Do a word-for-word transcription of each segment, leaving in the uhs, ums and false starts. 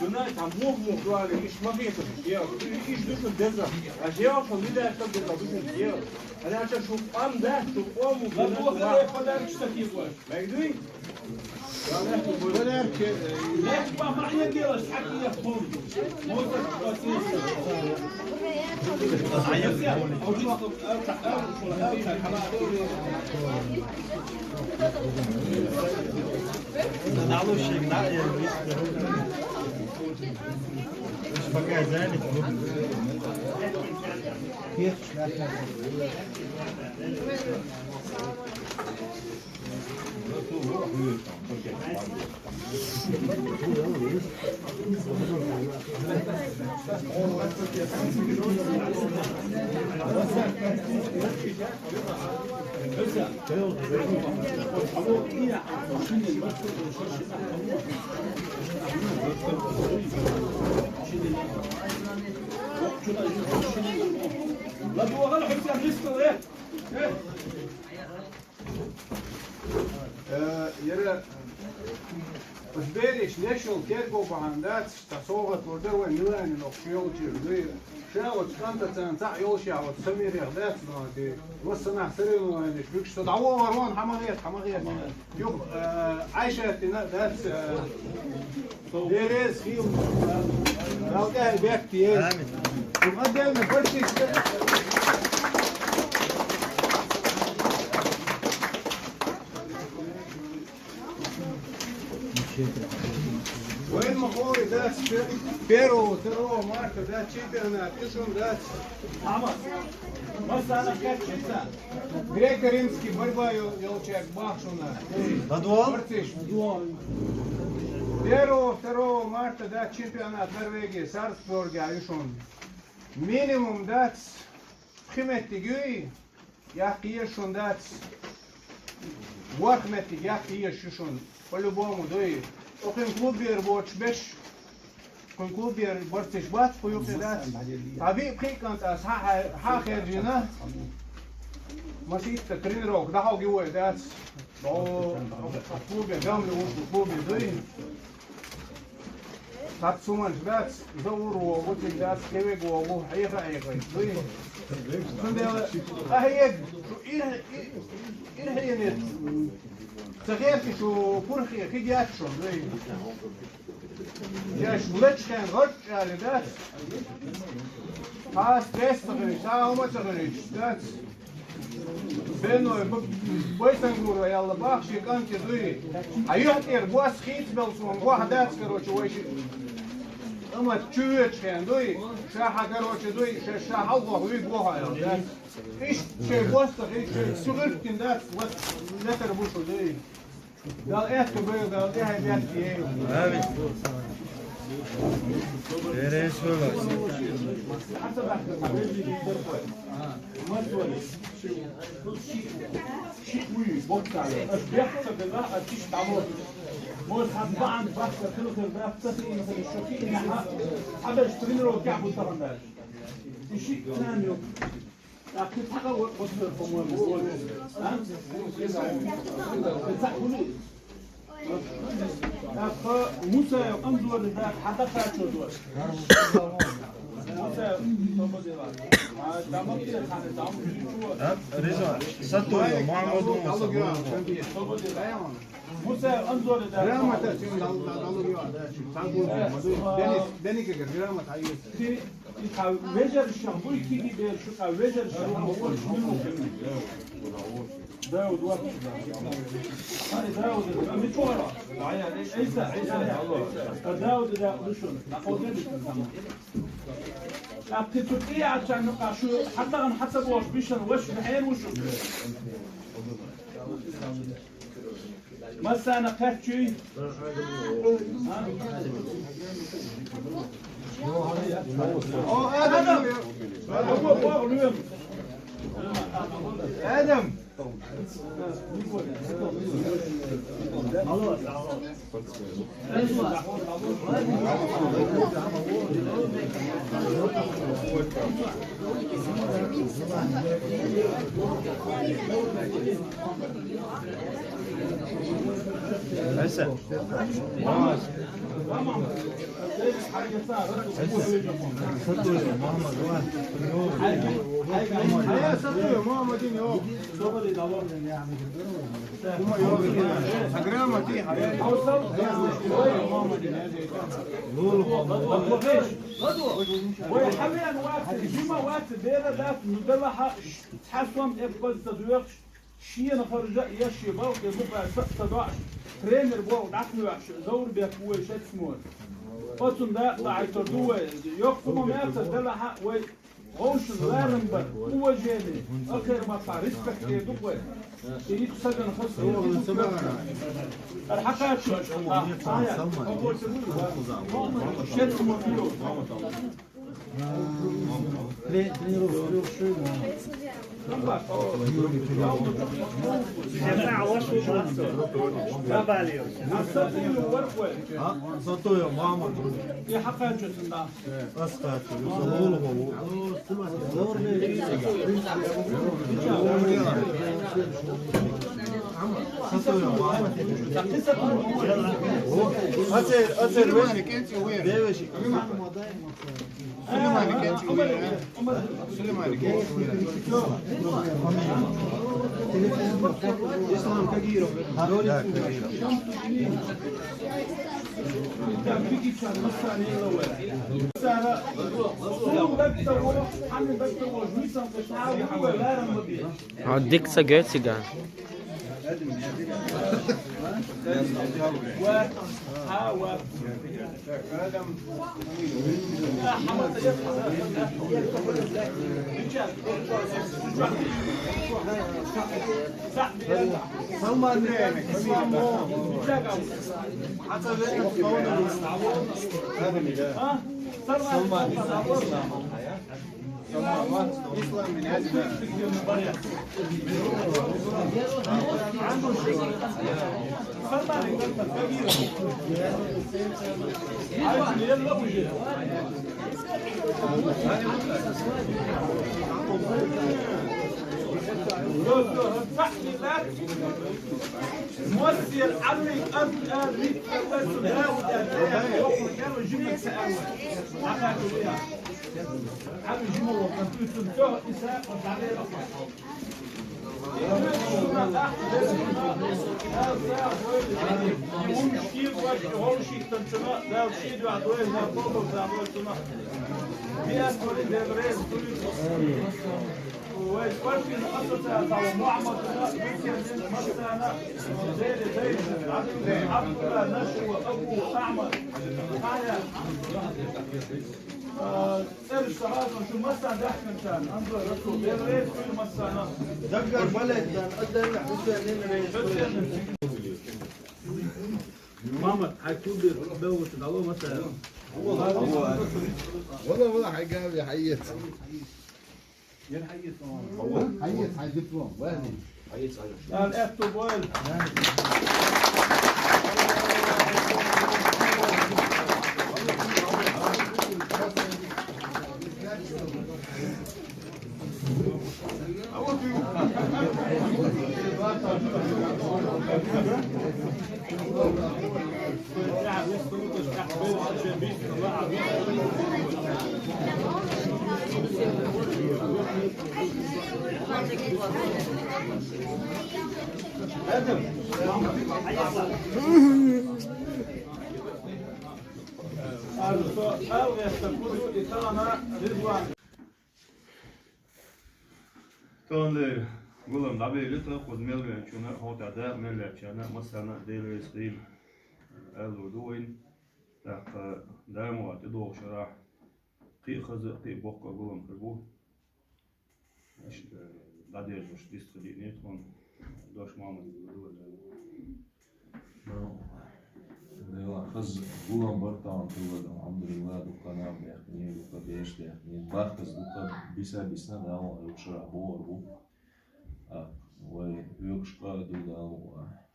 Дунай там мух-мух дуали, иш ма хеташ, я, иш душун деза. А я, шо лидар, шо деза, душун, я. Ана аша шу къам да, шу къом, ма бу хада подарок штатив. Мегдуй? Подарок, э, я ба маъна делаш, хакия хум. Моза, а я, я, Э, яра, э, берриш нешал керго бахьан дац, цхьа совгӀат лур дара вай Миланин охчу йолчуьра. Вай ша оцу кӀантаца цхьаъ йолуш яхь оцу Самирех дац, но де, массанахь соревнованеш буьгуш со дӀавогӀар вон, хьан ма хета, хьан ма хета. Юха, э, Ӏайшатина дац, э, Деррес хила, Дала тӀаьхье бехке еза. Амин. Отдельно большой. Вайн ма ховре дац, первого, второго марта дац, чемпионат, и шун дац. Ама, ма сана качица. Греко-римский борьба йол-, йолчаьрга бахаш ву нах. Подвал? Барциш. Первого, второго марта дац чемпионат Норвегии, Сарпсборге ю шуна. Минимум дац, пхи меттиг юй, яккха езаш шуна дац, ворхӀ меттиг яккха езаш ю шуна. По-любому дуй. Окхин клубера боцуш беш, кхуьнан клубера барциш бац, кху юккъе дац. Цхьа виъ-пхиъ кӀант аса хьа-, хьа-, хьахержина. Масийтта тренировка дӀахьогу вай дац. О, клубе, гамли вуш клубе дуй. Цхьацца хӀуманаш дац, Заур вогӀу, циг дац, кевег вогӀу, хьеха-хьеха дуй. Цундела къахьега, шу ир-, ир-, ирхьенет. Ца херти шу курхе хи геччун дуй. Шаьш лачхен гӀорччаьрли дац. Хьа стресс ца хилча, хьа хӀума ца хилча дац. Беной, б-, Байсангурова яьлла бах, ши кӀанти дуй. А юьхь тӀера бос хийцабелла суна, ваха дац, короче, вай ши. Амма чу вечу хен дуй, ша хьа, короче, дуй, ша, ша хьалхох вуьйг вохьа ял дац. Иштта шайн бос ца хилча, шайн су гӀиртина дац, вот, летар бу шу дуй. Дала аьтту бойла, Дала тӀаьхье бехке еза. Амин. Берриш вала. Шиъ вуй, боккхале. Аш бехк ца хилла, аш чиш дӀало. Мой хьан баан бахса хилхир дац, ца хиъна хилла, шо хиъна хьа, хьабеш тренировкехь бу тахана дац. И шиъ царна ю. ТӀаккха цхьаъ а вот, вот, по-моему, вот. А? ТӀаккха Мусаев Анзорна да, хьан дакхачо дора. Мусаев, а, дамагтера хьан, дам-, А? Реза, Сатоев, Мухаммад Умар. Мусаев Анзорна да. Грамота, Денис, Денис, грамота, а есть. И тхан вежаршан буй киги бераш, тхан вежаршан буй. Дауд вац. Ай, Дауд, а, мичара? Ай, ай, Ӏийса, Ӏийса. А, Дауд, Дауд, шун. Накъоде битан. А, кхин цу тӀе а чан, а, шу хьатагӀан хьаца бохуш бишан ваша хьенаш ву шу? Массарна кхаьччий? О, Адам! Адам! Вай хьавеана вац, жима вац, бера дац, ну, делахьа, цхьа сом эппаз ца доьхуш, шена харжа а еш, шен балхе зуба са а ца доӀуш, тренер болх дӀакхоьхьуш, Заурбек ву вай шецмора. Оцун дакъа дӀахьайтар ду вай. Йоккха хӀума меца делахьа вай вовшашна ларам бар, уважение, ахир ма-, респект ду вай. И итт сагана хас ара хьакхача. Шецмор. Зато я мама. Ацер, ацер, вешик. Ислам Кагиров. А дикца гёциган. Даггара балетан, Адам Хьусейн, Хьусейн. Мама, хьай кулдир белгӀуш дало мата. Вала, вала, хьай гави, хьай ец. Хьай ец, хьай диплом, вани. Дан эту бойл. Тонле гулам дӀабелита, кхуза мел веанчунна, хӀотта да мел лаьччанна, массарна Дела реза хийла аьлла ду вайна. ТӀаккха Дала ма вац тӀедогӀу шарахь кхин а хаза, кхин а боккха гулам хир бу. Иштта дӀадерзош дистхилийна тхуна дош Мамадига ду вай. Ну, Дела хаза гулам бар тахана хилла, алхьамдулиллахӀ, дукха нах баьхкина, дукха беш баьхкина, бахказа дукха биса бисна, Дала вай шарахь бохур бу. А, вай хьоьгуш къа а ду, Дала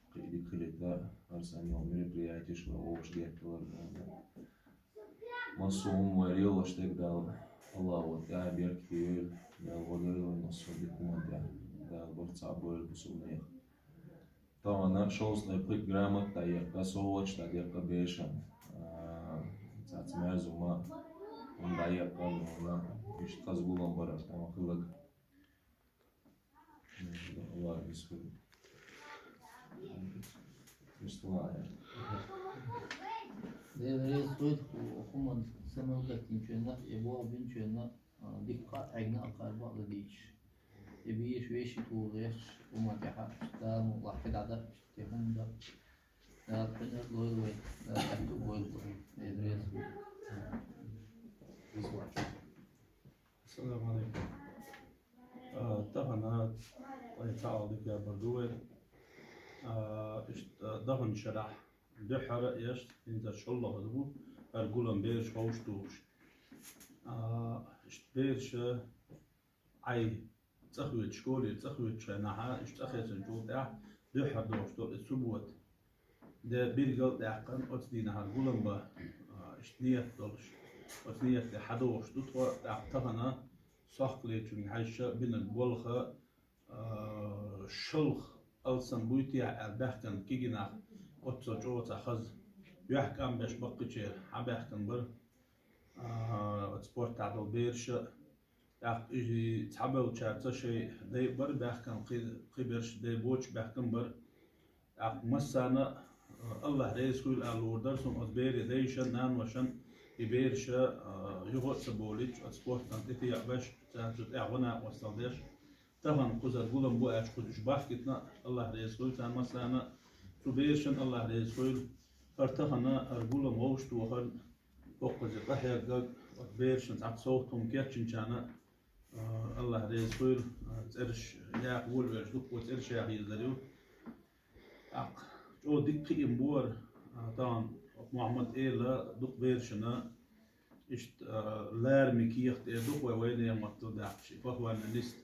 кхин а дика хилийта, хӀара санна йолу мероприятеш вай вовшах гетталар боху. Массо а хӀума вай лелош дерг Дала, АллахӀа вайна тӀехь беркате йойла, Дала гӀо дойла Со дика хӀуманна тӀехь Дала барт цхьаъ бойла бусулба нехан. Тахана шовзткъе пхиъ грамота дӀаеккха, совгӀаташ дӀадеккха берашна. А, цхьацца мерза хӀума, хӀума дӀаеккха, хӀума, иштта хаза гулам бар тахана хилларг. Аллах бисмилла. Бисмилла. Дела реза хуьлда хӀуманна са мел гатдинчарна, е болх бинчарна, а, дика къа а Ӏегна, а кхаьра бакъда дийцаш. И бийш веший туху гӀерташ, хӀуманна тӀехьа Дала мукъалахь кхидӀа да, те хӀума да. Дала хьуьнар лойла вай, Дала аьтту бойла вай. Дела реза хуьлда. Ассаламу Ӏалайкум. А, тахана вай цхьаалла дика яр бар ду вай. А, иштта, а, даханчу шарахь дуьххьара а эшна, хӀинца шолгӀа ду, хӀара гулам бераш ховш тухуш. А, иштта бераша Ӏай цӀа хьоьцу, школера цӀа хьоьцучу хенахьа, иштта цӀа хецначул тӀаьхьа дуьххьара догӀуш долу и суббота. Де биргал а даьккхина, оцу дийнахьара гулам бан, а, иштта ният долуш, оцу ният тӀе хьадогӀуш ду тхо, тӀаккха тахана сохкалечуьнга хьаьжча бинарг болх, а, шалха алсам буй техьа аьлла баьхкина кегий нах, оццул чӀогӀа цхьа хаза, юьхькӀам беш баккхийчеран хьабаьхкина бара, а, оцу спортехь долу бераш а, тӀаккха и цхьабевллачаьрца шайн дай а бара баьхкина, кхи-, кхиберш дай боцуш баьхкина бара. ТӀаккха массарна а, Аллах реза хуьлда ала луур дара суна оцу берийн дайшна, наношна, и бераш а, юха а ца болуьйтуш, оцу спортана тӀетеӀабеш, царна чу тӀаьхьа гӀо-накъосталла деш. Тахана кхузара гулам бу аьлча, кхуза уьш бахкийтина, Аллах реза хуьлда царна массарна а. Цу берашна Аллах реза хуьлда. ХӀара тахана хӀара гулам вовшахтохарна, хӀокхуза къахьегнарг, оцу берашна цхьацца совгӀат хӀума кечйинчарна, а, Аллах реза хуьлда, а, цӀераш яккха волавелча дуккха цӀераш яха езар ю. ТӀаккха чӀогӀа дика кхиам бу хӀара, а, тахана Мухьаммад элира дукха берашна, иштта, а, лараме кехат тӀе ду-кх вай, вайнехан маттахь даьккхича, и похвальный лист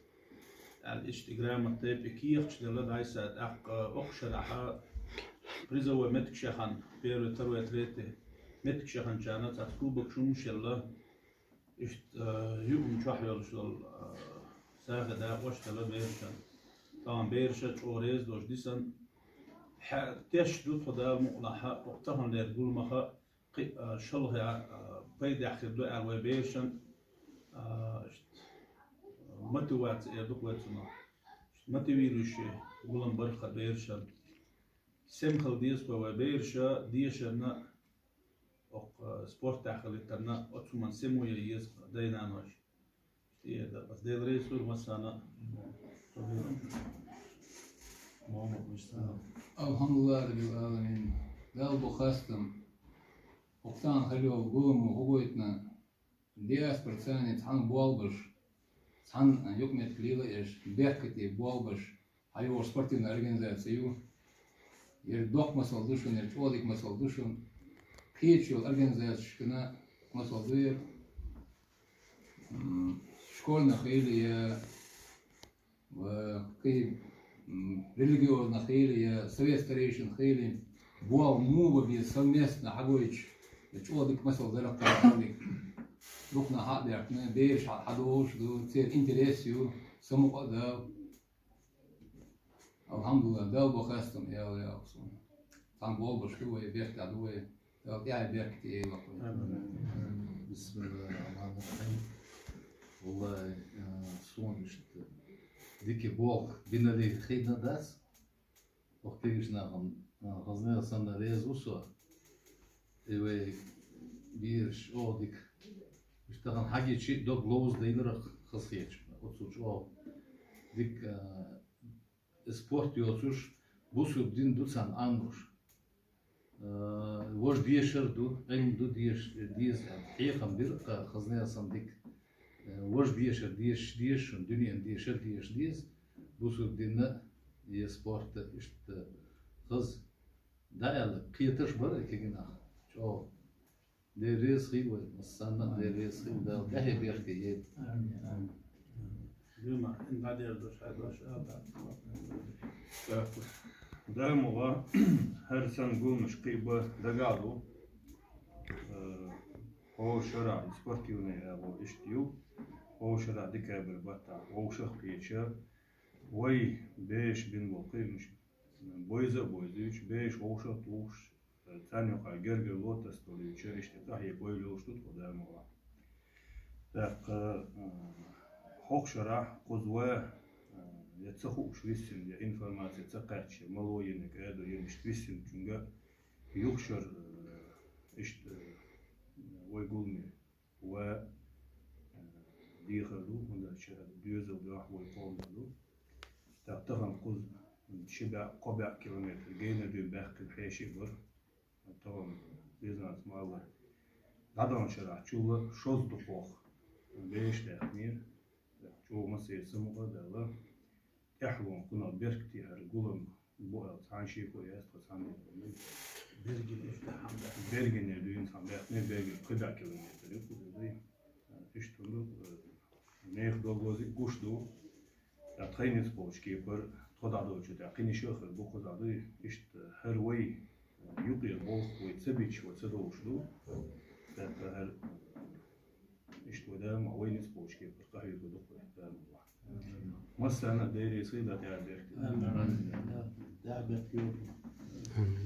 аьлла, иштта и грамота тайпа и кехаташ делла дӀасса, тӀаккха, а, окху шарахь призовой меттигаш яхана, первый, второй, третий меттигаш яханчарна цхьацца кубокаш, хӀуманаш елла, иштта, а, юург чохь йолуш долу, а, сагӀа дакъош а делла берашна. Тахана бераш а чӀогӀа реза долуш дисна. Хьа-, теш ду тхо, Дала мукъалахь, хӀокху таханлера гуламах а, кхин а, шалха, а, пайдехь хир ду аьлла вай берашна, а, иштта, мотивация эр ду-кх вай цунах. Иштта мотивирующий гулам бара хӀара берашна. Сема хила деза-кх вай бераш а дешарна, хӀокху, а, спортехь хилийтарна, оцу хӀуманна сема ян еза-кх дай-наной. Иштта эр дара. Ас Дела реза хуьлда массарна а. Алхьамдулиллахи Раббил Ӏаламин. Далла бу хастам. ХӀокху тахана хила йолу гулам хӀун гойту, диаспорца цхьаьна болх беш, цхьана юкъаметтиг лелош, беркате болх беш, хьайогӀуш спортивная организация ю. Яра доккха масал ду шуна, яра чӀогӀа дика масал ду шуна. Кхечу йолу организацешкана масал ду яра. М, школьна хила я, ва кхин, м, религиозна хила я, совет старейшин хила я, болх муха бан беза совместно хьагойтуш, я чӀогӀа дика масал дара-кх тахана. Дукха нах хьа а баьхкина, бераш хьа-, хьадогӀуш ду, церан интерес ю, самукъа а ду. Алхьамдулиллах, Далла бу хастам, ял ял суна. Цхьана болх беш ду вай, беркате ду вай. Дала тӀаьхье беркате йойла вай. Амин. Бисмиллахир-рахманир-рахим. Валлахи, а, суна иштта дика болх бинарг хиъна дац. Оха кегийчу нахана, а, хазна санна реза ву со. И вай бераш чӀогӀа дика. Иштта тахана хьагича дог ловза дайнарах хазахеташ. Оцу чӀогӀа дика, а, и спорт йоцуш, бусурба дин ду царна Ӏамош. Э, важа дешар ду, Ӏилма ду деш-, деза, хьехам бира кха хазна санна дика. Э, важа дешар дешаш деза шуна, дуьненан дешар дешаш деза, бусурба динна, я спорта иштта хаза. ДӀааьлла, кхеташ бара и кегий нах. ЧӀогӀа. Дела реза хуьлда вай, массарна а Дела реза хуьлда, Дала тӀаьхье беркате йойла. Амин, амин. Дуьйна, хӀинца дӀадер дош, хьайн дош, а, да. ТӀаккха, Дала мукъ лахь, хӀара санна гуламаш кхин а бан дагахь ду. Э, хӀора шарахь спортивный агӀо иштта ю. Ӏо шера декабрь баттахь вовшах кхеча, вай бераш бина болу кхиамаш бойза а бойзуьйтуш, бераш вовшах а тухуш, царна юкъахь гергарло тасадолуьйтуш, иштта къахьега ойла йолуш ду тхо, Дала мукъ лахь. ТӀаккха, э, хӀокху шарахь кхуза ван, э, я ца хууш виссина, я информаци ца кхаьчча, мало йина, кӀадо йина, иштта виссинчуьнга юха шар, э, иштта, э, вай гуламе ван, э, дехар ду, хӀунда аьлча доьзал дуьхьа вай къоман ду. ТӀаккха тахана кхуза ши бӀе, кхо бӀе километр генара дуьйна баьккхина хьеший бара. Тахана Резанца ма-аллара, дӀадаханчу шарахь чул шозза дукхох бераш даьккхинера. ЧӀогӀа массеран самукъа а даьлла, тӀаьхьалонах кхунах беркате хӀара гулам бу аьлла цхьана шеко яц тхан цхьана. Бергина иштта хьан баьхна. Бергина дуьйна цхьана баьхна, Бергина кхо бӀе километр ю кхуза дуй. Иштта хӀума ду, э, нехан дог лазий гуш ду. ТӀаккха тхайнца болчу кепара тхо дӀадолчу тӀехь кхин иштта а хир бу кхузахь дуй. Иштта хӀара вай, э, юкъера болх вай ца бича, вай ца долуш ду. ТӀаккха хӀара, э, иштта вай Дала мукъ лахь, вай ницкъ болчу кепара къахьоьгур ду-кх вай, Дала мукъ лахь. Массарна а Дела реза хуьлда тӀаьхьа дерг. Амин.